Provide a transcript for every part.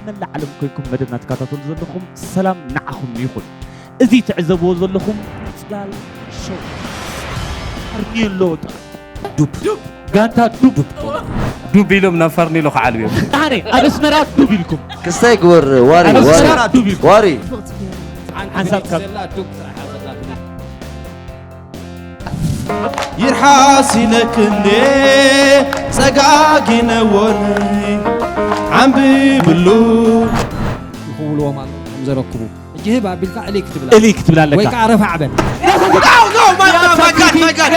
መላእ ዓለም ኮይንኩም መደብና ትከታተሉ ዘለኹም ሰላም ንዓኹም ይኹን። እዚ ትዕዘብዎ ዘለኹም ጽላል ሾው። ኣርኒየሎ ጥራይ። ዱብ። ጋንታ ዱብ። ዱብ ኢሎም ናብ ፈርኔሎ ክዓልቡ እዮም። ኣነ ኣብ ኣስመራ ዱብ ኢልኩም። ክስታይ ግበር ዋሪ፣ ኣብ ዋሪ። ኣስመራ ዱብ ኢልኩም። ዋሪ። ሓንሳብ ካብ ይርሓስ ኢለክንዴ ጸጋጊነዎን ዓምብብሉ። ይኽውልዎም ኣሎ ከም ዘረክቡ። ሕጂ ህብ ኣቢልካ እልይ ክትብል እልይ ክትብል ኣለካ። ወይ ከዓ ረፋዕ በል። No, no, my God, my God, my God.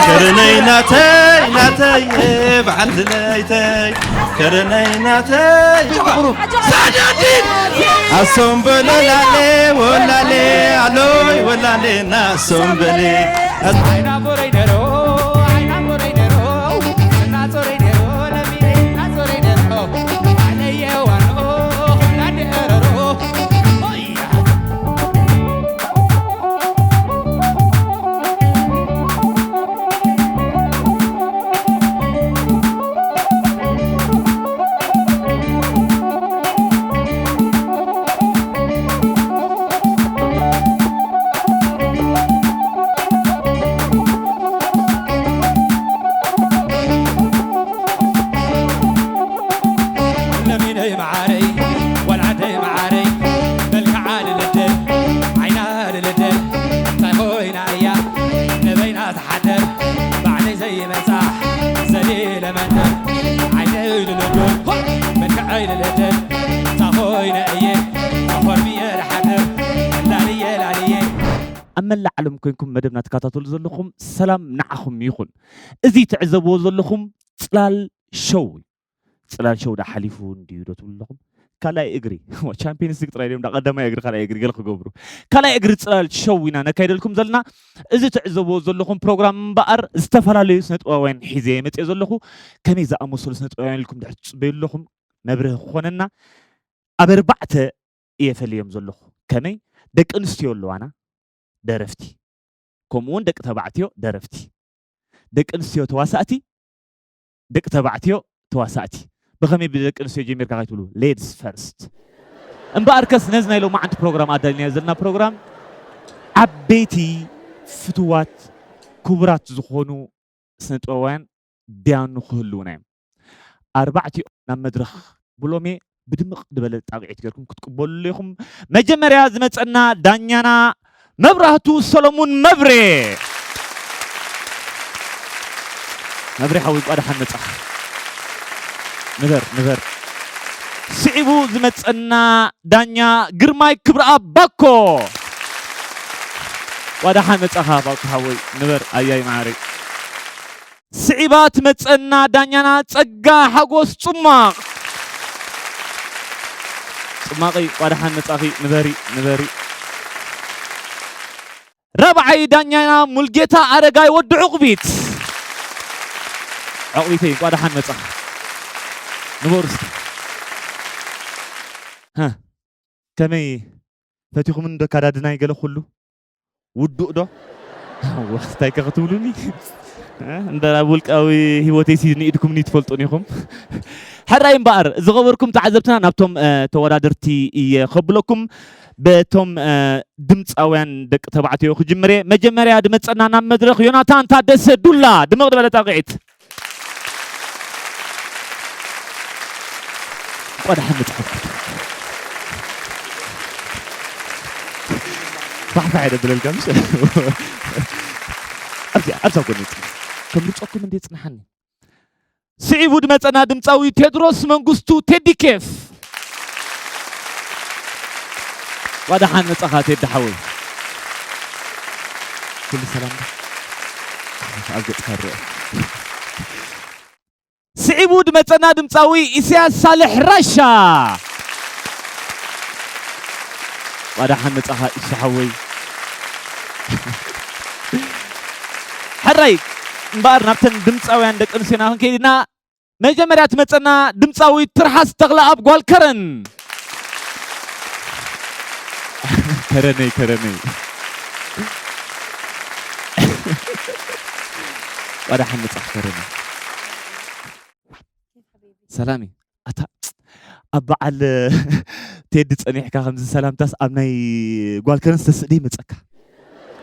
ከረነይ ናተይ፣ ናተይ፣ በዓል ድለይተይ። ከረነይ ናተይ። ሳዳዲን! ኣሶም በሎ ላሌ፣ ወላሌ፣ ኣሎይ፣ ወላሌ፣ ናሶም በሌ። ለሚነይ መዓረይ፣ ጓል ዓደይ መዓረይ፣ መልክዓ ልልደ፣ ዓይና ልልደ፣ እንታይ ኮይና እያ ንበይና ትሓደር? ባዕለይ ዘይመጻሕ ዘሊለ መንደር፣ ዓይነይ ልልደ፣ ሆ! መልክዐይ ልልደ፣ እንታይ ኮይነ እየ ተኾርሚየ ዝሓድር? ላልየ፣ ላልየ። ኣብ መላእ ዓለም ኮይንኩም መደብና ትከታተሉ ዘለኹም ሰላም ንዓኹም ይኹን። እዚ ትዕዘብዎ ዘለኹም ጽላል ሾው እዩ። ጽላል ሾው ዳ ሓሊፉ እንድዩ ዶ ትብሉ ኣለኹም? ካልኣይ እግሪ፣ ቻምፒየንስ ሊግ ጥራይ ድዮም ዳ ቀዳማይ እግሪ፣ ካልኣይ እግሪ ገለ ክገብሩ። ካልኣይ እግሪ ጽላል ሾው ኢና ነካይደልኩም ዘለና። እዚ ትዕዘብዎ ዘለኹም ፕሮግራም እምበኣር ዝተፈላለዩ ስነ ጥበባውያን ሒዘ እየ መጽየ ዘለኹ። ከመይ ዝኣመሰሉ ስነ ጥበባውያን ኢልኩም ድሕር ትጽበዩ ኣለኹም? መብርሂ ክኾነና ኣብ ኣርባዕተ እየ ፈልዮም ዘለኹ። ከመይ? ደቂ ኣንስትዮ ኣለዋና፣ ደረፍቲ። ከምኡ እውን ደቂ ተባዕትዮ ደረፍቲ። ደቂ ኣንስትዮ ተዋሳእቲ፣ ደቂ ተባዕትዮ ተዋሳእቲ። ብኸመይ ብደቂ ኣንስትዮ ጀሚርካ ከይትብሉ፣ ሌድስ ፈርስት። እምበኣርከስ ነዚ ናይ ሎማዓንቲ ፕሮግራም ኣዳሊናዮ ዘለና ፕሮግራም ዓበይቲ ፍቱዋት ክቡራት ዝኾኑ ስነ ጥበባውያን ዳያኑ ክህልዉና እዮም። ኣርባዕቲኦም ናብ መድረኽ ብሎሜ ብድምቕ ዝበለ ጣቕዒት ጌርኩም ክትቅበሉሉ ኢኹም። መጀመርያ ዝመጸና ዳኛና መብራህቱ ሰሎሙን መብሬ። መብሬ ሓወይ፣ እንቋዕ ደሓን መጻኻ። ንበር፣ ንበር። ስዒቡ ዝመጸና ዳኛ ግርማይ ክብረኣብ ባኮ። እንቋዕ ደሓን መጻኻ ባኮ ሓወይ፣ ንበር፣ ኣያይ መዓረይ። ስዒባ ትመጸና ዳኛና ጸጋ ሓጎስ ጹማቕ። ጹማቐይ፣ እንቋዕ ደሓን መጻኺ፣ ንበሪ፣ ንበሪ። ራብዓይ ዳኛና ሙልጌታ ኣረጋይ ወዲ ዑቕቢት። ዑቕቢተይ፣ እንቋዕ ደሓን መጻኻ። ንበሩ እስኪ። ሃ፣ ከመይ ፈቲኹምኒ ዶ ኣከዳድናይ ገለ ኩሉ? ውዱእ ዶ? እንታይ ከ ክትብሉኒ? እ፣ እንዳ ኣብ ውልቃዊ ህይወተይሲ ንኢድኩምኒ ትፈልጡኒ ኢኹም። ሕራይ እምበኣር፣ ዝኸበርኩም ተዓዘብትና፣ ናብቶም፣ እ፣ ተወዳደርቲ እየ ከብለኩም። በቶም፣ እ፣ ድምፃውያን ደቂ ተባዕትዮ ክጅምር እየ። መጀመርያ ድመፀና ናብ መድረኽ ዮናታን ታደሰ ዱላ፣ ድምቕ ዝበለ ጣቕዒት። እንቋዕ ደሓን መጻኹም። ፋሕፋሕ የደብለልካ፣ ምሽ? ኣብዚኣ፣ ኣብዛ ጎነይ ጽናሕ። ከምርጸኩም እንዴ ጽናሓኒ። ስዒቡ ድመጸና ድምጻዊ ቴድሮስ መንግስቱ፣ ቴዲ ኬፍ። እንቋዕ ደሓን መጻኻ ቴዲ ሓወይ። ኩሉ ሰላም ዶ? ኣብ ገጽካ ይረአ። ስዒቡ ድመጸና ድምጻዊ ኢሳያስ ሳልሕ ራሻ። እንቋዕ ደሓን መጻኻ ኢሱ ሓወይ። ሕራይ እምበኣር ናብተን ድምጻውያን ደቂ ኣንስትዮና ክንከይድ ኢና። መጀመርያ ትመጸና ድምጻዊ ትርሓስ ተኽለኣብ ጓል ከረን። ከረነይ፣ ከረነይ። እንቋዕ ደሓን መጻኺ ከረነይ። ሰላም እዩ። ኣታ ኣብ በዓል ቴዲ ጸኒሕካ ከምዚ ሰላምታስ ኣብ ናይ ጓል ከረን ዝተስእ ደይ መጸካ።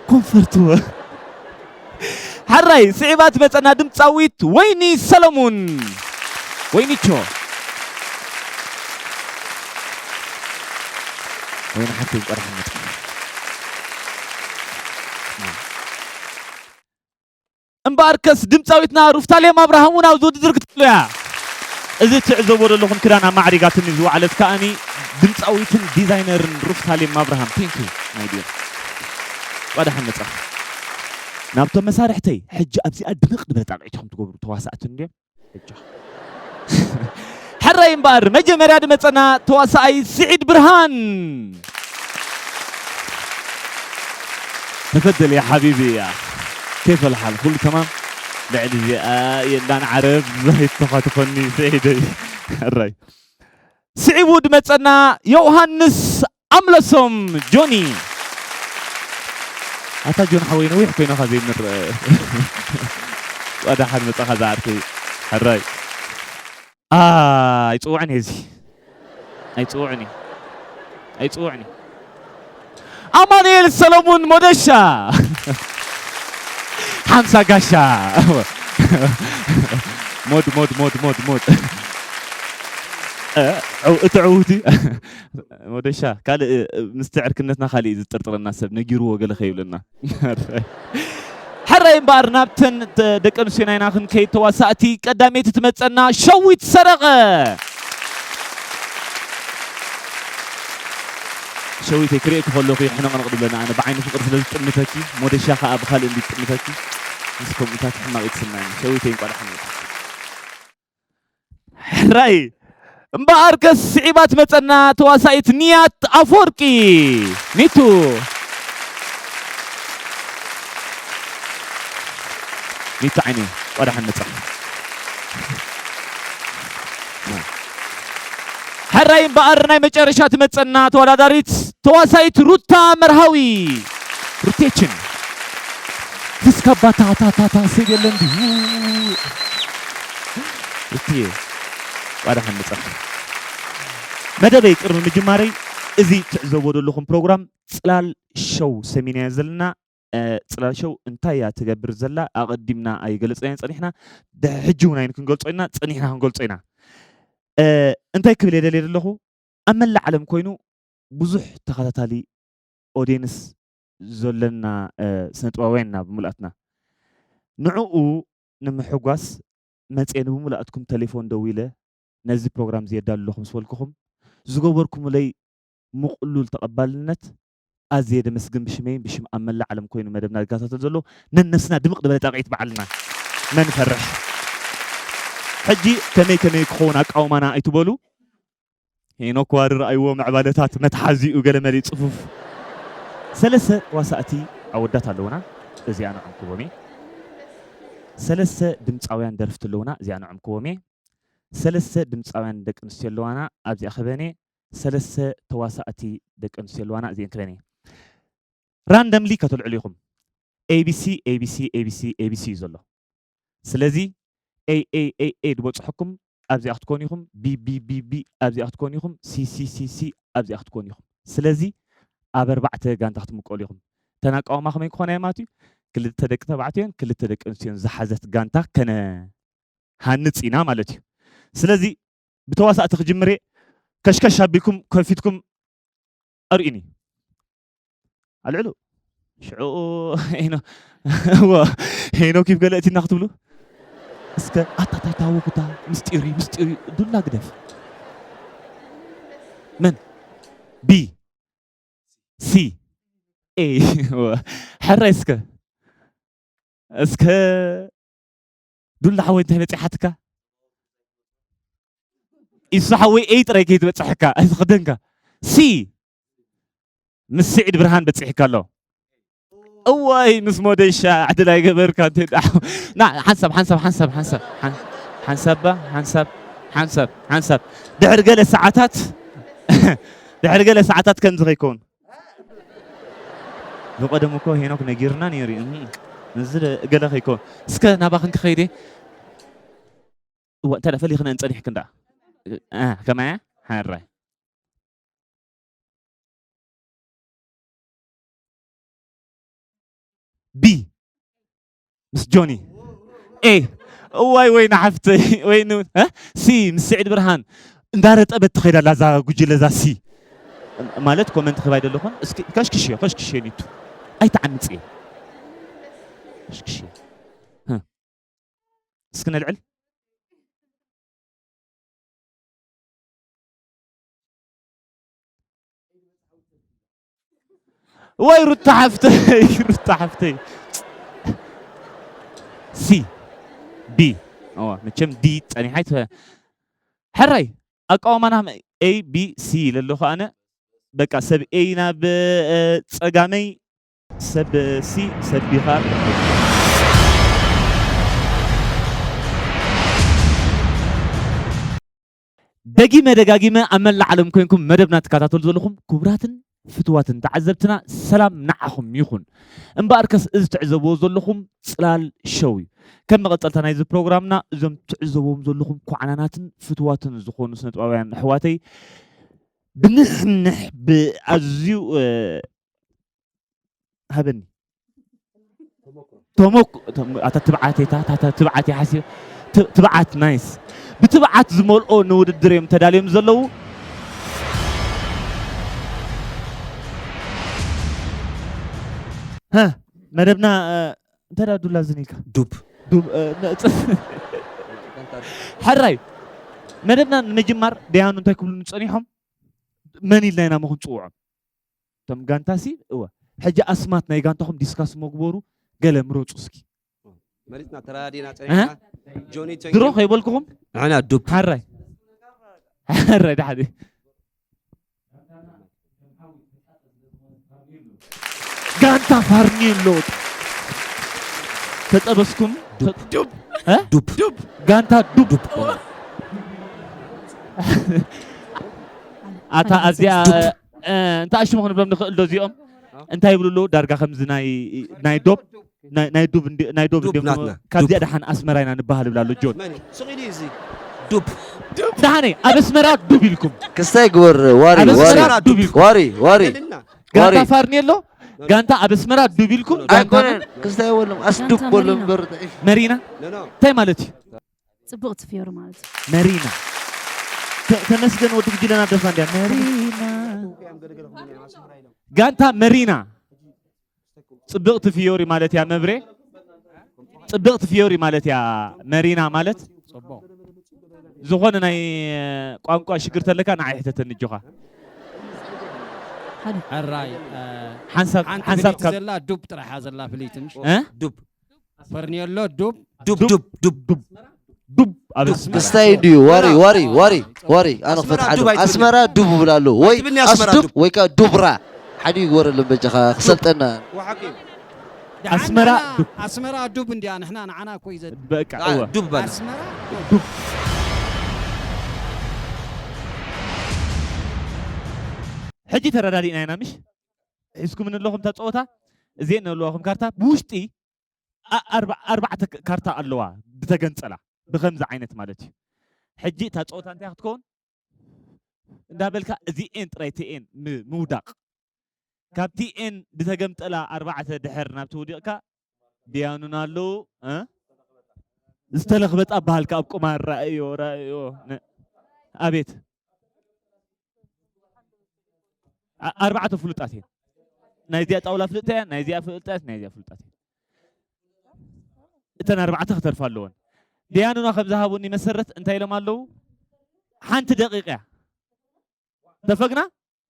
ኮንፈርት ወ-፣ ሕራይ ስዒባ ትመጸና ድምጻዊት ወይኒ ሰለሙን። ወይኒቾ። ወይኒ ሓፍተይ እንቋዕ ደሓን መጻ። እምበኣርከስ ድምጻዊትና ሩፍታሌም ኣብርሃም እውን ኣብዚ ውድድር ክትህሉ እያ። እዚ ትዕዘቦ ዘለኹም ክዳን ኣማዕሪጋትኒ ዝወዓለት ከኣኒ ድምጻዊትን ዲዛይነርን ሩፍታሌም ኣብርሃም። Thank you my dear። እንቋዕ ደሓን መጻ። ናብቶም መሳርሕተይ ሕጂ ኣብዚኣ ድምቕ ዝበለ ጣቕዒት ኢኹም ትገብሩ ተዋሳእቲ እንድዮም። ሕጂ። ሕራይ እምበኣር መጀመርያ ድመጸና ተዋሳኣይ ስዒድ ብርሃን። تفضل يا حبيبي يا كيف الحال؟ كله تمام؟ ልዕሊ እዚኣ የላን ዓረብ ይተኻትኾኒ ስዒደይ። ሕራይ። ስዒቡ ድመጸና ዮሃንስ ኣምለሶም ጆኒ። ኣታ ጆን ሓወይ ነዊሕ ኮይናኻ ዘይንርእ። ጸዳሓን መጻኻ ዝዓርከይ። ሕራይ። ኣ፣ ኣይጽውዕን እየ እዚ። ኣይጽውዕን እየ። ኣይጽውዕን እየ። ኣማኑኤል ሰሎሙን ሞደሻ። ሓምሳ ጋሻ። ሞድ፣ ሞድ፣ ሞድ፣ ሞድ፣ ሞድ። እ፣ ዕው-፣ እቲ ዕውቲ። ሞደሻ፣ ካልእ፣ ምስቲ ዕርክነትና ካልእ እዩ ዝጥርጥረና ሰብ፣ ነጊርዎ ገለ ከይብለና። ሕራይ እምበኣር ናብተን ተ-፣ ደቂ ኣንስትዮ ናይና ክንከይድ ተዋሳእቲ ቀዳመይቲ ትመጸና ሸዊት ሰረቐ። ሸዊተይ ክርእየኪ ከለኹ ሕንቕንቕ ድብለኒ ኣነ ብዓይኒ ፍቕሪ ስለ ዝጥምተኪ፣ ሞደሻ ከኣ ብኻልእ እንዲ ትጥምተኪ፣ ምስ ከምኡታት ሕማቕ እዩ ትስምዓኒ። ሸዊተይ እንቋዕ ደሓን መጻእኪ። ሕራይ እምበኣርከስ ስዒባ ትመጸና ተዋሳኢት ንያት ኣፈወርቂ። ኒቱ። ኒቱ ዓይነይ፣ እንቋዕ ደሓን መጻ። ሕራይ እምበኣር ናይ መጨረሻ ትመጸና ተወዳዳሪት ተዋሳኢት ሩታ መርሃዊ። ሩቴችን። ፍስካ ባታ ታ ታ ታ ሰብ የለን ድዩ? ሩትዬ፣ እንቋዕ ደሓን መጻኺ። መደበይ ቅድሚ ምጅማረይ፣ እዚ ትዕዘብዎ ዘለኹም ፕሮግራም ጽላል ሾው ሰሚናዮ ዘለና። እ፣ ጽላል ሾው እንታይ እያ ትገብር ዘላ ኣቐዲምና ኣይገለጽናዮን ጸኒሕና። ድሕ-፣ ሕጂ እውን ኣይን ክንገልጾ ኢና፣ ጸኒሕና ክንገልጾ ኢና። እ፣ እንታይ ክብል እየ ደልየ ዘለኹ? ኣብ መላእ ዓለም ኮይኑ ብዙሕ ተኸታታሊ ኦድየንስ ዘለና፣ እ፣ ስነ ጥበባውያን ኢና ብምልኣትና። ንዕኡ ንምሕጓስ መጽየ ንምሉኣትኩም ተሌፎን ደዊለ፣ ነዚ ፕሮግራም እዚ የዳሉ ኣለኹ ምስ በልኩኹም፣ ዝገበርኩምለይ ምቕሉል ተቐባልነት ኣዝየ ደመስግን ብሽመይን ብሽም ኣብ መላእ ዓለም ኮይኑ መደብና ዝከታተል ዘሎ ነነፍስና ድምቕ ዝበለ ጣቕዒት በዓልና። መን ፈርሕ? ሕጂ ከመይ ከመይ ክኸውን ኣቃውማና ኣይትበሉ። ሄኖክ ዋሪ ረኣይዎ ምዕባለታት መትሓዚኡ ገለ መሊእ ጽፉፍ። ሰለስተ ተዋሳእቲ ኣወዳት ኣለዉና፣ እዚኣ ንዖም ክቦም እየ። ሰለስተ ድምጻውያን ደርፍቲ ኣለዉና፣ እዚኣ ንዖም ክቦም እየ። ሰለስተ ድምጻውያን ደቂ ኣንስትዮ ኣለዋና፣ ኣብዚኣ ክበን እየ። ሰለስተ ተዋሳእቲ ደቂ ኣንስትዮ ኣለዋና፣ እዚኤን ክበን እየ። ራንደምሊ ከተልዕሉ ኢኹም። ኤ ቢ ሲ፣ ኤ ቢ ሲ፣ ኤ ቢ ሲ፣ ኤ ቢ ሲ እዩ ዘሎ። ስለዚ ኤ ኤ ኤ ኤ ዝበጽሐኩም ኣብዚኣ ክትኮኑ ኢኹም፣ ቢ ቢ ቢ ቢ ኣብዚኣ ክትኮኑ ኢኹም፣ ሲ ሲ ሲ ሲ ኣብዚኣ ክትኮኑ ኢኹም። ስለዚ ኣብ ኣርባዕተ ጋንታ ክትምቀሉ ኢኹም። እተን ኣቃውማ ከመይ ክኾና እየን ማለት እዩ? ክልተ ደቂ ተባዕትዮን ክልተ ደቂ ኣንስትዮን ዝሓዘት ጋንታ ከነሃንጽ ኢና ማለት እዩ። ስለዚ ብተዋሳእቲ ክጅምር እየ። ከሽከሽ ኣቢልኩም ከፊትኩም ኣርእዩኒ። ኣልዕሉ። ሽዑ ሄኖ-፣ እወ፣ ሄኖክ ይብ ገለ እቲና ክትብሉ? እስከ ኣታ ታይ ታወኹታ፣ ምስጢር እዩ፣ ምስጢር እዩ። ዱላ ግደፍ። መን? ቢ። ሲ። ኤ። እወ። ሕራይ እስከ። እስከ ዱላ ሓወይ እንታይ በጺሓትካ? ኢሱ ሓወይ ኤይ ጥራይ ከይትበጽሐካ፣ ኣይትኽደንካ። ሲ። ምስ ስዒድ ብርሃን በጺሕካ ኣሎ። እዋይ፣ ምስ ሞደሻ ዕድል ኣይገበርካ እንተ ደኣ። ና፣ ሓንሳብ፣ ሓንሳብ፣ ሓንሳብ፣ ሓንሳብ፣ ሓን-፣ ሓንሳብ፣ ሓንሳብ፣ ሓንሳብ፣ ሓንሳብ። ድሕሪ ገለ ሰዓታት፣ ድሕሪ ገለ ሰዓታት ከምዚ ከይከውን። ብቐደም እኮ ሄኖክ ነጊርና ነይሩ እዩ። እም፣ እዚ ደ-፣ ገለ ከይከውን። እስከ ናባኽን ክኸይድ እየ። እዋ፣ እንታይ ደኣ ፈሊኽነን ጸኒሕክን ደኣ? እ፣ ከማያ ሓራይ። ቢ ምስ ጆኒ። ኤ፣ እዋይ፣ ወይኒ ሓፍተይ፣ ወይኒ፣ እ? ሲ ምስ ስዒድ ብርሃን። እንዳረጠበት ትኸይድ ኣላ እዛ ጉጅለ እዛ ሲ። ማለት ኮመንት ክህብ ኣይደለኹን። እስኪ ከሽክሽዮ፣ ከሽክሽዮ ኒቱ። ኣይትዓምጽዮ። ከሽክሽዮ። እ። እስኪ ነልዕል። ወይ ሩታ ሓፍተይ፣ ሩታ ሓፍተይ። ሲ፣ ቢ። እዋ፣ መቸም ዲ ጸኒሓ ኣይትፈ-፣ ሕራይ፣ ኣቃውማና ኤ ቢ ሲ ኢለ ኣለኹ ኣነ። በቃ ሰብ ኤ ናብ፣ እ፣ ጸጋመይ፣ ሰብ ሲ፣ ሰብ ቢ ኸኣ ደጊመ ደጋጊመ ኣብ መላእ ዓለም ኮይንኩም መደብና ትከታተሉ ዘለኹም ክቡራትን ፍቱዋትን ተዓዘብትና ሰላም ንዓኹም ይኹን። እምበኣርከስ እዚ ትዕዘብዎ ዘለኹም ጽላል ሸው እዩ። ከም መቐጸልታ ናይዚ ፕሮግራምና እዞም ትዕዘብዎም ዘለኹም ኳዕናናትን ፍቱዋትን ዝኾኑ ስነጥበባውያን ኣሕዋተይ ብንሕንሕ ብኣዝዩ፣ እ፣ ሃበኒ። ተሞክ-፣ ተም-፣ ኣታ ትብዓት እታ፣ ኣታ ትብዓት እያ ሓሲብ-፣ ት-፣ ትብዓት ናይስ። ብትብዓት ዝመልኦ ንውድድር እዮም ተዳልዮም ዘለዉ። ሃ፣ መደብና፣ እ፣ እንታይ ደኣ ዱላ ዝን ኢልካ? ዱብ። ዱብ፣ እ፣ ነ-፣ ጽ-፣ ሕራይ፣ መደብና ንምጅማር ደያኑ እንታይ ክብሉኒ ጸኒሖም? መን ኢልና ኢና እሞ ክንጽውዖም? እቶም ጋንታሲ፣ እወ። ሕጂ ኣስማት ናይ ጋንታኹም ዲስካስ እሞ ግበሩ፣ ገለ ምረጹ እስኪ። መሪጽና ተረዳዲና እ? ጸኒሕና። ጆኒ ድሮ ቴንኪው። ከይበልኩኹም? ንሕና ዱብ። ሓራይ። ሓራይ ዳሕዲ። ጋንታ ፋርኔሎ። ተጠበስኩም? ዱብ። ዱብ። እ? ዱብ። ዱብ። ጋንታ ዱብ። ዱብ። ኣታ ኣዚኣ፣ ዱብ። እ፣ እንታይ ሽሙ ክንብሎም ንኽእል ዶ እዚኦም? እንታይ ይብሉ ኣለዉ? ዳርጋ ከምዚ ናይ፣ ናይ ዶብ፣ ናይ፣ ናይ ዱብ እንዲ-፣ ናይ ዶብ ዱብ እንዲኦም ናትና። ካብዚኣ ዱብ። ደሓን ኣስመራ ኢና ንበሃል ይብል ኣሎ ጆን። መን እዩ? ስቕ ኢሉ እዩ እዚ። ዱብ። ደሓነይ፣ ኣብ ኣስመራ ዱብ ኢልኩም። ክስታይ ግበር፣ ዋሪ፣ ኣብ ዋሪ። ኣስመራ ዱብ ኢልኩም። ዋሪ፣ ዋሪ። ገለልና። ጋንታ ዋሪ። ፋርኔሎ፣ ጋንታ ኣብ ኣስመራ ዱብ ኢልኩም፣ ጋንታ ኣይኮነን፣ መን? ክስታይ በሎም፣ ኣስዱብ ጋንታ በሎም መሪና። እምበር። መሪና? ኖ፣ ኖ። እንታይ ማለት እዩ? ጽብቕቲ ፍዮሪ ማለት እዩ። መሪና። ተ-፣ ተመስገን ወዲ ጉጅለና ደፋ እንድያ። መሪና። ጋንታ መሪና። ጽብቕቲ ፍዮሪ ማለት እያ መብሬ። ጽብቕቲ ፍዮሪ ማለት እያ መሪና ማለት። ጽቡቕ። ዝኾነ ናይ ቋንቋ ሽግር ተለካ ንዓይ ሕተተኒ ኣጆኻ። ሓደ። ሕራይ፣ እ፣ ሓንሳብ፣ ሓንቲ ሓንሳብ ፍልይቲ ካብ ዘላ ዱብ ጥራሕ እያ ዘላ ፍልይቲ፣ ምሽ? እ? ዱብ። ፈርኔሎ ዱብ። ዱብ፣ ዱብ፣ ዱብ፣ ዱብ። ዱብ ኣብ ኣስመራ። ክስታይ እንድዩ፣ ዋሪ፣ ዋሪ፣ ዋሪ፣ ዋሪ። ኣነ ኣስመራ ክፈትሓሉ። ዱብ ኣይትብልን። ኣስመራ ዱብ ይብላ ኣለዉ። ወይ ኣይትብልኒ ኣስመራ ኣስዱብ ዱብ። ወይ ከኣ ዱብራ። ሓደ ይግበረሎም በጃኻ፣ ክሰልጠና። ወሓቂ። ኣስመራ ንዓና ዱብ። ኣስመራ ዱብ እንድያ፣ ንሕና ንዓና እኮ እዩ ዘድ-፣ በቃ፣ አ፣ እወ። ዱብ በል። ኣስመራ ዱብ። ሕጂ ተረዳዲእና ኢና፣ ምሽ? ሒዝኩምኒ ኣለኹም እታ ጸወታ? እዚኤን ኣለዋኹም ካርታ። ብውሽጢ ኣ-፣ ኣርባ-፣ ኣርባዕተ ክ-፣ ካርታ ኣለዋ ዝተገንጸላ፣ ብኸምዚ ዓይነት ማለት እዩ። ሕጂ እታ ጸወታ እንታይ ክትከውን? እንዳበልካ እዚኤን ጥራይ እቲኤን ም-፣ ምውዳቕ። ካብ ቲኤን ዝተገምጠላ ኣርባዕተ ድሕር ናብቲ ውዲቕካ፣ ድያኑን ኣለዉ፣ እ? ዝተለኽበጣ በሃልካ ኣብ ቁማር ራእዮ፣ ራእዮ፣ ነ-፣ ኣቤት። ኣ-፣ ኣርባዕተ ፍሉጣት እየን። ናይ እዚኣ ጣውላ ፍልጥቲ እያ፣ ናይ እዚኣ ፍልጣት፣ ናይ እዚኣ ፍልጣት እያ። እተን ኣርባዕተ ክተርፋ ኣለወን። ደያኑና ከም ዝሃቡኒ መሰረት እንታይ ኢሎም ኣለዉ? ሓንቲ ደቂቕ እያ። ተፈግና?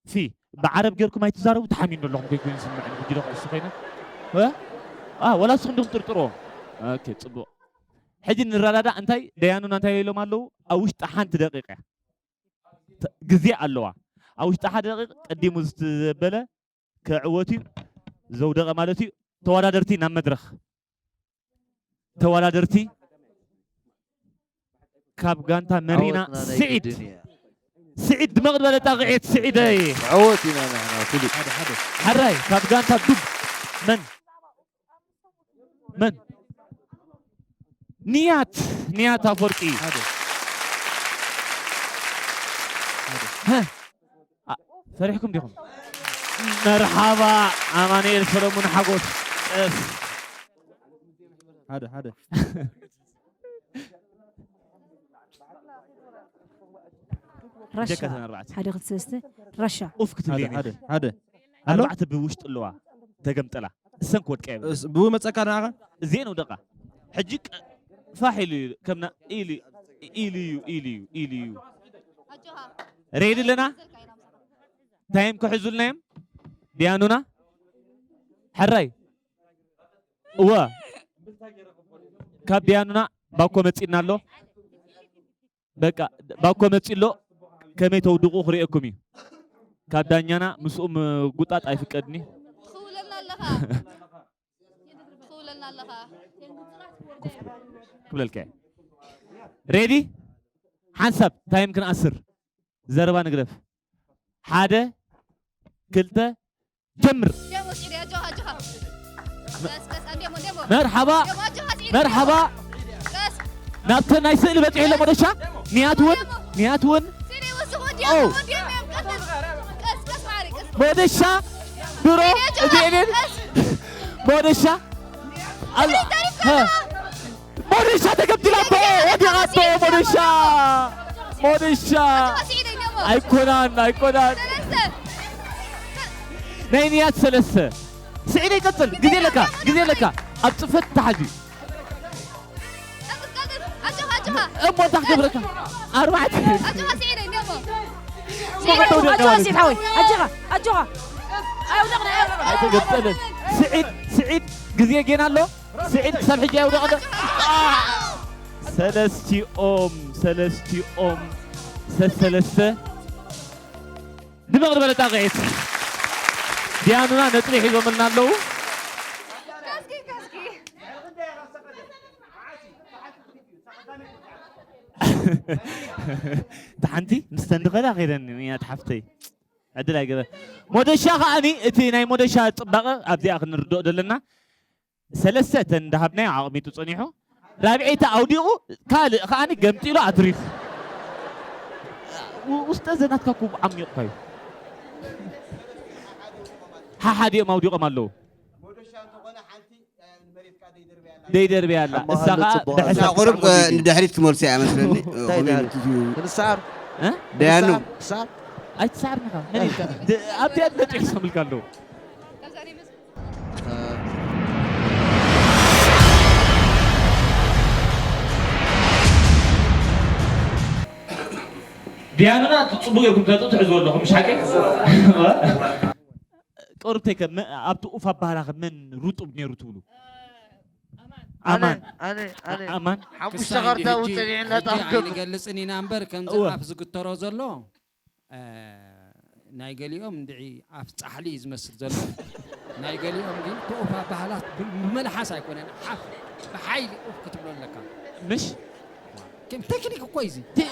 ፊ፣ ብዓረብ ጌርኩም ኣይትዛረቡ፣ ተሓሚኑ ኣለኹም ከይኮይኑ ዝስምዐኒ፣ ጉጅለ ኩዕሶ ኮይነ። እ? ኣ፣ ወላ ንስኹም ዲኹም ጥርጥርዎም? ኦኬ፣ ጽቡቕ። ሕጂ ንረዳዳእ፣ እንታይ ደያኑና እንታይ ኢሎም ኣለዉ? ኣብ ውሽጢ ሓንቲ ደቂቕ እያ። ተ-፣ ግዜ ኣለዋ። ኣብ ውሽጢ ሓደ ደቂቕ ቀዲሙ ዝተበለ ክዕወት እዩ። ዘውደቐ ማለት እዩ። ተወዳደርቲ ናብ መድረኽ። ተወዳደርቲ ካብ ጋንታ መሪና ዓወትና ናይ ስዒድ። ግድን እያ። ስዒድ ድመቕ ዝበለ ጣቕዒት ስዒደይ። ዓወት ኢና ንሕና ፍሉጥ። ሓደ፣ ሓደ። ሓራይ ካብ ጋንታ ዱብ መን? መን? ንያት፣ ንያት ኣፈወርቂ። ሓደ። ሀ! አ፣ ፈሪሕኩም ዲኹም? መርሓባ ኣማኑኤል ሰሎሙን ሓጎስ። ቀስ። ሓደ፣ ሓደ። ራሻ። ጀካ ተን ኣርባዕተ። ሓደ፣ ክልተ፣ ሰለስተ። ራሻ። ኡፍ ክትብሊ ሓደ፣ ሓደ፣ ሓደ። ኣሎ? ኣርባዕተ ብውሽጢ ኣለዋ። ተገምጠላ። እሰን ክወድቃ የብለን። እስ-፣ ብኡ መጸካ ንዓኻ? እዚኤን ውደቃ። ሕጂ ቀ-፣ ፋሕ ኢሉ እዩ። ከምና ኢሉ፣ ኢሉ እዩ፣ ኢሉ እዩ፣ ኢሉ እዩ። ሬዲ ኣለና? ታይም ክሕዙልና እዮም? ቢያኑና? ሕራይ? እወ። ካብ ቢያኑና ባኮ መጺእና ኣሎ። በቃ፣ ባኮ መጺ ኣሎ። ከመይ ተውድቑ ክርእየኩም እዩ። ካብ ዳኛና ምስኡ ምጉጣጥ ኣይፍቀድኒ። ትኽውለልና ኣለኻ። ትኽውለልና ኣለኻ። ክብለልካ እየ። ሬዲ? ሓንሳብ ታይም ክንኣስር። ዘረባ ንግደፍ። ሓደ፣ ክልተ፣ ጀምር። ዴሞ ስዒድ፣ ኣጆኻ፣ ኣጆኻ። ቀስ፣ ቀስ፣ ኣንዴሞ፣ ዴሞ። መርሓባ፣ ዴሞ፣ ኣጆኻ ስዒድ፣ መርሓባ። ዴሞ። ቀስ። ናብተን ናይ ስእሊ በጺሑ ኣሎ ሞደሻ። ንያት እውን፣ ንያት እውን። ስዒድ፣ ወስኹ፣ ኦ። ዴሞ፣ ዴሞ፣ ቀስ፣ ቀስ፣ ቀስ፣ ማዕሪ፣ ቀስ። ሞደሻ፣ ድሮ፣ ስዒድ፣ ኣጆኻ፣ እዚኤንን። ቀስ። ሞደሻ፣ ኣሎ። ስዒድ፣ ታሪክ ሀ። ኣለዋ። ሞደሻ ተገምጢላ እኮ፣ ወዲቓ እኮ ሞደሻ። ሞደሻ። ኣይኮናን፣ ኣይኮናን። ናይ ንያት ሰለስተ። ስዒደይ ቀጽል፣ ግዜ ኣለካ፣ ግዜ ኣለካ። ኣብ ጽፈት ተሓዚ። እሞ እንታይ ክገብረካ? ኣርባዕተ። ኣጆኻ ስዒደይ፣ ዴሞ። ኣጆኻ ስዒድ ሓወይ፣ ኣጆኻ፣ ኣጆኻ። ኣይተገምጠለን። ስዒድ፣ ስዒድ፣ ግዜ ጌና ኣሎ። ስዒድ ክሳብ ሕጂ ኣይውደቐ ዶ? ሰለስቲኦም፣ ሰለስቲኦም፣ ሰሰለስተ። ድምቕ ዝበለ ጣቕዒት። ዲያኑና ነጥቢ ሒዞምልና ኣለዉ። እታ ሓንቲ ምስ ተንድኸላ ከይደኒ፣ ንያት ሓፍተይ። ዕድል ኣይገበ-፣ ሞደሻ ከኣኒ፣ እቲ ናይ ሞደሻ ጽባቐ ኣብዚኣ ክንርድኦ ዘለና። ሰለስተ እተን እንዳሃብናዮ ኣቕሚጡ ጸኒሑ፣ ራብዐይቲ ኣውዲቑ፣ ካልእ ከኣኒ ገምጢሉ ኣትሪፉ። ው-፣ ውስጠ ዘናትካ እኮ ዓሚቑካ እዩ። ሓሓዲኦም ኣውዲቖም ኣለዉ። ደይደርብያ ኣላ። ሕማቕ እሳ ኣሎ፣ ከኣ ጽቡቕ ኣሎ። ድሕሪ እሳ ቁሩብ፣ ሰዓት እ፣ ንድሕሪት ትመልሶ እያ መስለኒ። እንታይ ኾሚኑ ድሕሪት? ትዝዩ። ክንስዓር? እ? ደያኑ። ክንስዓር? ክንስዓር? ኣይትስዓርኒ ኢኻ። መን ኢልካ? ደ-፣ ኣብቲ ኣድመጡ ይሰምልካ ኣለዉ። እ። ዲያኑና ጽቡቕ ኢኹም ነጥቢ ትሕዝዎ ኣለኹም፣ ምሽ ሓቀይ? ቁሩብ ተይከ-፣ መ-፣ ኣብቲ ኡፍ ኣባህላኸ መን ሩጡብ ነይሩ ትብሉ? ኣነ፣ ኣማን። ኣነ፣ ኣነ። ኣማን። ሓሙሽተ ሕጂ፣ ካርታ ሕጂ፣ እውን ጸኒዕና ሕጂ ጠፍኩም። ኣይንገልጽን ኢና እምበር፣ ከምዚ እወ። ኣፍ ዝግተሮ ዘሎ፣ እ፣ ናይ ገሊኦም እንድዒ ኣፍ ጻሕሊ እዩ ዝመስል ዘሎ። ናይ ገሊኦም ግን እቲ ኡፍ ኣባህላት ብ-፣ ብመልሓስ ኣይኮነን፣ ሓፍ ብሓይሊ ኡፍ ክትብሎ ኣለካ። ምሽ? ከም ቴክኒክ እኮ እዩ እዚ። ቲ-፣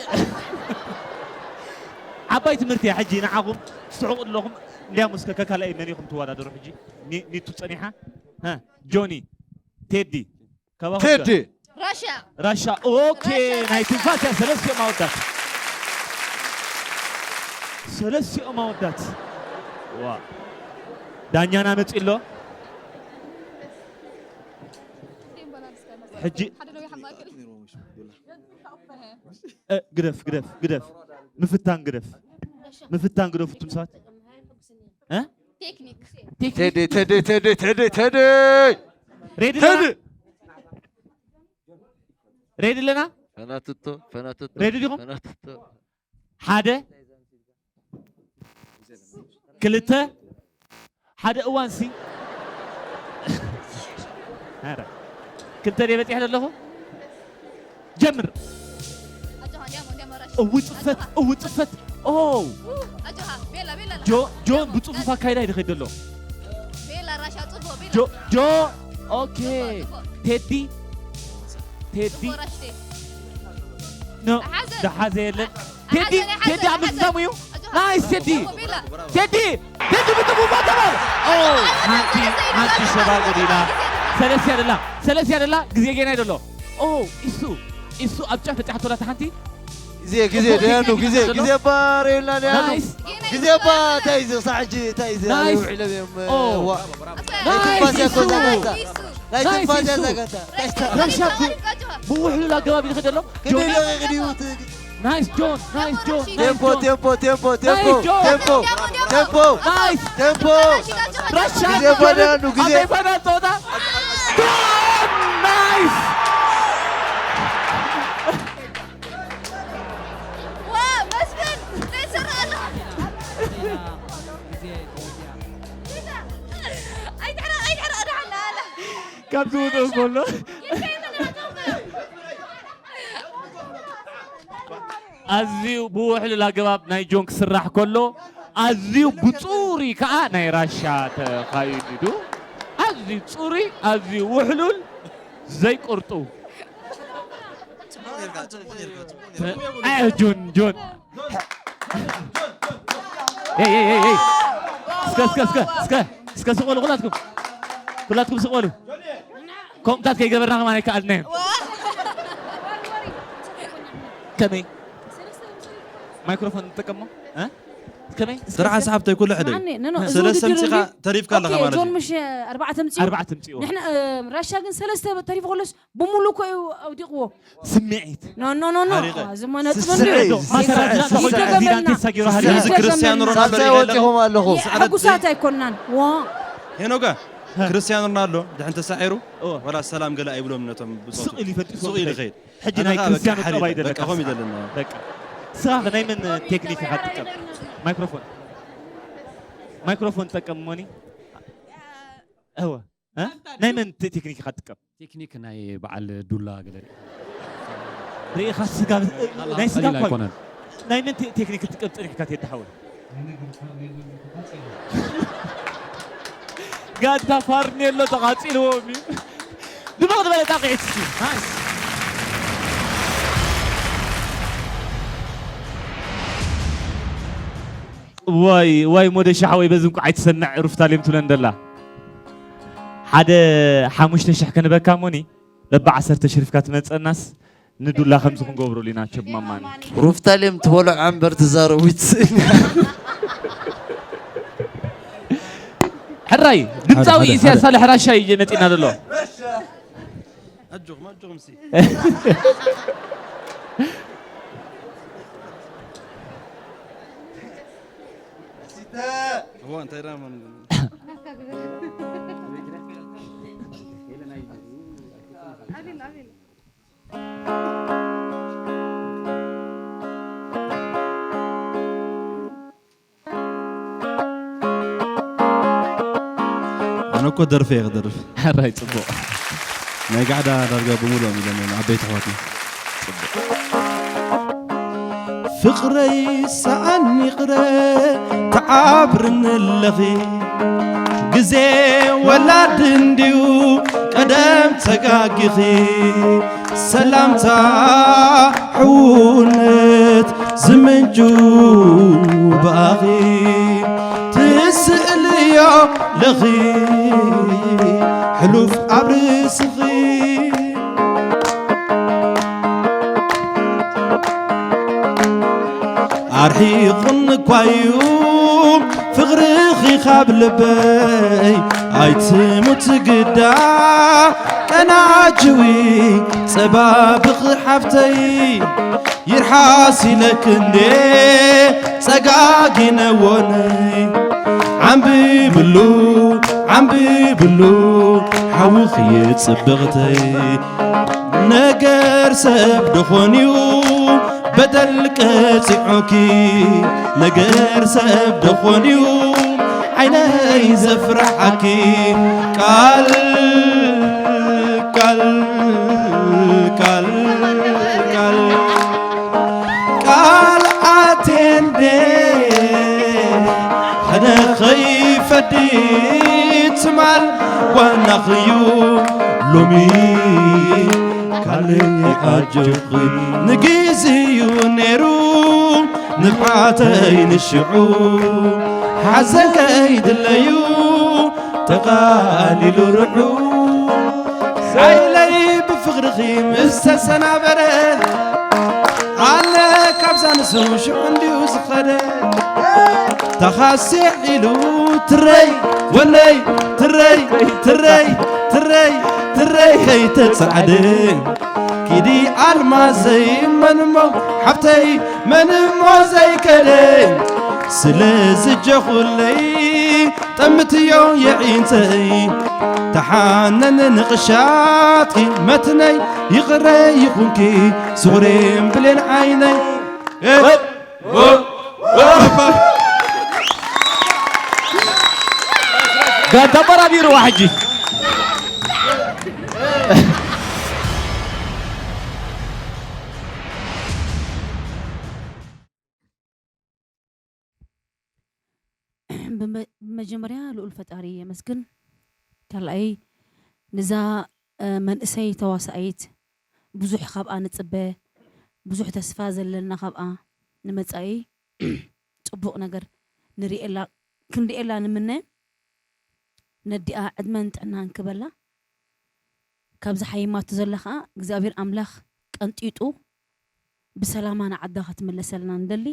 ዓባይ ትምህርቲ እያ። ሕጂ ንዓኹም ትስሕቑ ኣለኹም። እንዲያም እስከ ከካልኣይ መን ኢኹም ትወዳደሩ ሕጂ? ኒ-፣ ኒቱ ጸኒሓ? ሃ፣ ጆኒ፣ ቴዲ፣ ካባኹም ከ? ቴዲ። ራሻ። ራሻ። ኦኬ፣ ራሻ፣ ናይ ራሻ። ትንፋስ እያ። ሰለስቲኦም ኣወዳት። ሰለስቲኦም ኣወዳት። ዋ። ዳኛና መጺ ኣሎ። ሕጂ እ፣ ግደፍ፣ ግደፍ፣ ግደፍ። ምፍታን ግደፍ። ምፍታን ግደፉ፣ እቱም ሰባት። እ? ቴክኒክ። ቴክኒክ። ቴዲ፣ ቴዲ፣ ቴዲ፣ ቴዲ፣ ቴዲ። ሬዲ ቴዲ። ኣለና? ሬዲ ኣለና? ፈናትቶ፣ ፈናትቶ፣ ሬዲ ዲኹም? ፈናትቶ። ሓደ፣ ክልተ፣ ሓደ እዋንሲ። ኧረ፣ ክልተ ድየ በጺሐ ዘለኹ? ጀምር። ኣጆኻ፣ እንዲያሞ፣ እንዲያሞ፣ ራሽ። እው ጽፈት፣ ኣጆኻ። እው ጽፈት። ኦ። ኣጆኻ፣ ቤላ፣ ቤላ፣ ጆ-፣ ጆን ኣጆኻ። ብጽፉፍ ኣካይዳ እዩ ዝኸይድ ዘሎ። ቤላ፣ ራሻ፣ ጽቡቕ፣ ቤላ። ጆ-፣ ጆ-፣ ኦኬ። ጽቡቕ፣ ጽቡቕ። ቴዲ፣ ቴዲ። ጽቡቕ፣ ራሽዴ። ኖ፣ ዝሓዘ። ዝሓዘ የለን። ቴዲ፣ ሓዘን፣ ቴዲ ሓዘን፣ ኣብ ምዝዛሙ እዩ። ሓዘን። ናይስ ቴዲ። ቴዲ። ቴዲ ብጽፉፍ ኣገባብ። ኦ፣ ሓንቲ፣ ሓንቲ ሸባ ጎዲላ። ሰለስቲያ ደላ፣ ሰለስቲያ ደላ፣ ግዜ ጌና ይደሎ። ኦ፣ ኢሱ፣ ኢሱ ኣብ ጫፍ በጻሕቶ ላታ ሓንቲ። ግዜ ግዜ ደያኑ ግዜ ግዜ እባ ርእዩልና ደያኑ። ግዜ እባ እንታይ እዩ እዚ ክሳዕ ሕጂ እንታይ እዩ እዚ? ናይስ። ውዕሎም እዮም። ኦ። ዋ። ናይ ትንፋስ እያ እኮ እዛ ጋንታ። ናይ ትንፋስ እያ እዛ ጋንታ። ረሻድ ብ- ብውሕሉል ኣገባብ ይኸደ ኣሎ። ክንደይ ደቂቕ ድዩ እቲ ናይስ ጆን፣ ናይስ ጆን፣ ናይስ ቴምፖ ጆን። ቴምፖ ቴምፖ ቴምፖ ናይስ ጆን። ቴምፖ ቴምፖ። ናይስ። ቴምፖ። ረሻድ ግዜ እባ ጆን ደያኑ ግዜ። ኣብ ናይ ፋይናል ጸወታ። ጆን! ናይስ! ዋ፣ መስፍን፣ እንታይ ትሰርሕ ኣለኻ? ኣይትሕረቕ፣ ኣይትሕረቕ፣ ደሓን ኣላ። ካብ ዝውድኡ ከሎ። ኣዝዩ ብውሕሉል ኣገባብ ናይ ጆን ክስራሕ ከሎ፣ ኣዝዩ ብጽሩይ ከኣ ናይ ራሻ ተኻይዱ። ኣዝዩ ጽሩይ፣ ኣዝዩ ውሕሉል፣ ዘይቅርጡ። ጽቡቕ ጌርካ፣ ጽቡቕ ጌርካ፣ ጽቡቕ ጌርካ። ኣይ፣ ጆን፣ ጆን። ኤይ፣ ኤይ፣ ኤይ፣ ኤይ። እስከ፣ እስከ፣ እስከ፣ እስከ፣ እስከ ስቕ በሉ ኩላትኩም። ኩላትኩም ስቕ በሉ። ከምኡታት ከይገበርና ከማን ኣይከኣልናዮን። ከመይ? ማይክሮፎን ንጥቀሞ? እ? ከመይ? ስራሕ ሰሓብተይ ኩሉ ሕደ እዩ። ኣነ፣ ኖ፣ ኖ፣ እዚ ሰለስተ ውድድር ኣምጺኻ እንዲ-፣ ተሪፍካ ኣለኻ ኦኬ፣ ማለት ጆን እዩ። ምሽ ኣርባዕተ ኣምጺኡ? ኣርባዕተ ኣምጺኡ። ንሕና፣ እ፣ ራሻ ግን ሰለስተ ተሪፉ ከሎስ ብምሉእ እኮ እዩ ኣውዲቕዎ። ስምዒት። ኖ፣ ኖ፣ ኖ፣ ኖ። ሓሪቐ። እዚ እማ ነጥቢ ስስዐ እንድዩ። እዩ፣ ዶ፣ ስስዐ፣ ማሰራትና ስስዐ። ተኾይና ይደገመና። ዚዳን ተሳጊሩ ሃሪቑ። ይደገመና። ይደገመና። ሳብሳይ ወጺኹም ኣለኹ። ይደገመና። ሕጉሳት ኣይኮናን። ዋ። ሄኖጋ፣ እ። ክርስቲያኖ ሮናልዶ ድሕን ተሳዒሩ፣ እወ። ወላ ሰላም ገለ ኣይብሎም ነቶም ብጾቱ። ስቕ ኢሉ ይፈልጥ ስቕ ኢሉ ይፈልጥ። ይኸይድ። ሕጂ ኣነ ናይ ከኣ በቃ ክርስቲያኖ ሓሪቐ፣ ጠባይ በቃ ደለካ። ከምኡ ይደለና። በቃ። ስኻ ናይ መን ቴክኒክ ኢኻ ትጥቀም? ማይክሮፎን። ማይክሮፎን ትጠቀም እሞኒ? እወ። እ? ናይ መን ቴ-፣ ቴክኒክ ኢኻ ትጥቀም? ቴክኒክ ናይ በዓል ዱላ ገለ። ርኢኻ ስጋ፣ ናይ ስጋ ቀሊል እኮ እዩ። ኣይኮነን። ናይ መን ቴ-፣ ቴክኒክ ትጥቀም ጸኒሕካ ቴዲ ሓወይ? ጋንታ ፋርኔሎ ተቓጺልዎም እዩ። ድምቕ ዝበለ ጣቕዒት እስኪ። ናይስ። ዋይ፣ ዋይ፣ ሞደሻ ሓወይ፣ በዚ እንቋዕ ኣይትሰምዕ፣ ሩፍታሌም ትብለን ደላ። ሓደ ሓሙሽተ ሽሕ ክንበካ እሞኒ፣ በብዓሰርተ ሽሪፍካ ትመጸናስ፣ ንዱላ ከምዚ ክንገብረሉ ኢና፣ ቸብ ማማኒ። ሩፍታሌም ትበልዖ እምበር ትዛረቡ ይትስእን። ሕራይ፣ ድምጻዊ ሓደ፣ ሓደ፣ ኢሳያስ ሓደ። ሳልሕ ራሻ እዩ መጺና ዘሎ። ኣጆኹም፣ ኣጆኹም ሲ። እዋ፣ እንታይ ደኣ ማለት ነው? ኣነ እኮ ደርፊ እየ ክደርፍ። ሕራይ ጽቡቕ። ናይ ጋዕዳ ዳርጋ ብምሉኦም ኢሎም እዮም ዓበይቲ ኣሕዋትና። ፍቕረይ ሰኣን ይቕረ ትዓብርኒ ኣለኺ። ግዜ ወላዲ እንድዩ ቀደም ተጋጊኺ። ሰላምታ ሕውነት ዝምንጩ ብኣኺ። ትስእልዮ ለኺ ሕሉፍ ኣብ ርእስኺ። ኣርሒቑኒ እኳ እዩ ፍቕርኺ ካብ ልበይ። ኣይትሙት ግዳ ቀናጅዊ ጸባብኺ ሓፍተይ። ይርሓስ ኢለኪ እንዴ ጸጋጊነ ወነይ። ዓምብብሉ፣ ዓምብብሉ፣ ሓውኺ እየ ጽብቕተይ። ነገር ሰብ ደኾንዩ በደል ቀጺዖኪ። ነገር ሰብ ደኾንዩ ዓይነይ ዘፍርሓኪ። ቃል፣ ቃል፣ ቃል፣ ቃል፣ ቃል ኣቴንዴ ሕነ ኸይፈዲ ትማል ዋናኽዩ ሎሚ ካልእ ኣጆኺ። ንግዜኡ ነይሩ ንብዓተይ ንሽዑ ሓዘን ከይድለዩ ተቓሊሉ ርሑ። ሓይለይ ብፍቕርኺ ምስ ተሰናበረ ኣነ ካብዛ ንሱ ሽዑ እንዲዩ ዝኸደ። ተኻሲዕ ኢሉ ትረይ ወነይ ትረይ ትረይ ትረይ ትረይ ከይተጻዕደ። ኪዲ ኣልማዘይ መንሞ ሓብተይ መንሞ ዘይከደ። ስለ ዝጀኹለይ ጠምትዮ የዒንተይ። ተሓነን ንቕሻትኪ መትነይ ይቕረ ይኹንኪ ስቑሬን ብሌን ዓይነይ። ጋንታ በራቢርዋ ሕጂ። ብመ- ብመጀመርያ ልኡል ፈጣሪ የመስግን። ካልኣይ ንዛ እ፣ መንእሰይ ተዋሳኢት ብዙሕ ካብኣ ንፅበ፣ ብዙሕ ተስፋ ዘለና ካብኣ ንመፃኢ ፅቡቕ ነገር ንሪኤላ ክንሪኤላ ንምነ። ነዲኣ ዕድመን ጥዕናን ክበላ። ካብዚ ሓይማቶ ዘላ ከዓ እግዚኣብሔር ኣምላኽ ቀንጢጡ ብሰላማ ንዓዳ ክትምለሰልና ንደሊ።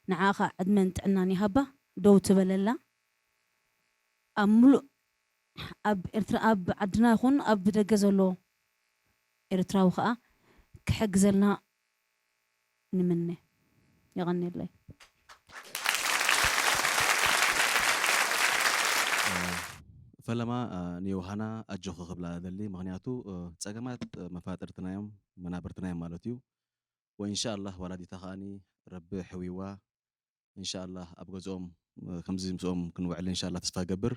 ንዓ ከዓ ዕድመን ጥዕናን ይሃባ፣ ደው ትበለላ። ኣብ ሙሉእ ኣብ ኤርትራ ኣብ ዓድና ይኹን ኣብ ደገ ዘሎ ኤርትራዊ ከዓ ክሕግዘልና ንምነ። የቐንየለይ። ፈለማ ንዮሃና ኣጆኺ ክብላ እደሊ። ምኽንያቱ ጸገማት መፋጥርትና እዮም መናብርትና እዮም ማለት እዩ። ወኢንሻኣላህ ወላዲታ ከኣኒ ረቢ ሕዊዋ ኢንሻኣላህ ኣብ ገዝኦም ከምዚ ምስኦም ክንውዕል ኢንሻኣላህ ተስፋ ገብር።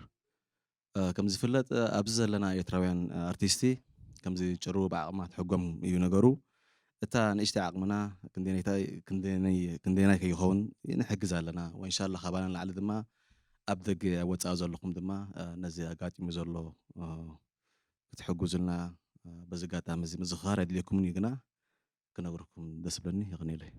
ከምዝፍለጥ ኣብዚ ዘለና ኤርትራውያን ኣርቲስቲ ከምዚ ጭሩ ብዓቕማ ትሕጎም እዩ ነገሩ። እታ ንእሽተይ ዓቕምና ክንደየናይ ከይኸውን ንሕግዝ ኣለና። ወኢንሻላህ ካባና ንላዕሊ ድማ ኣብ ደገ ኣብ ወፃኢ ዘለኹም ድማ ነዚ ኣጋጢሙ ዘሎ ክትሕግዙልና በዚ ኣጋጣሚ እዚ ምዝኽኻር ኣድልየኩምን እዩ ግና ክነግረኩም ደስ ብለኒ። የቐንየለይ።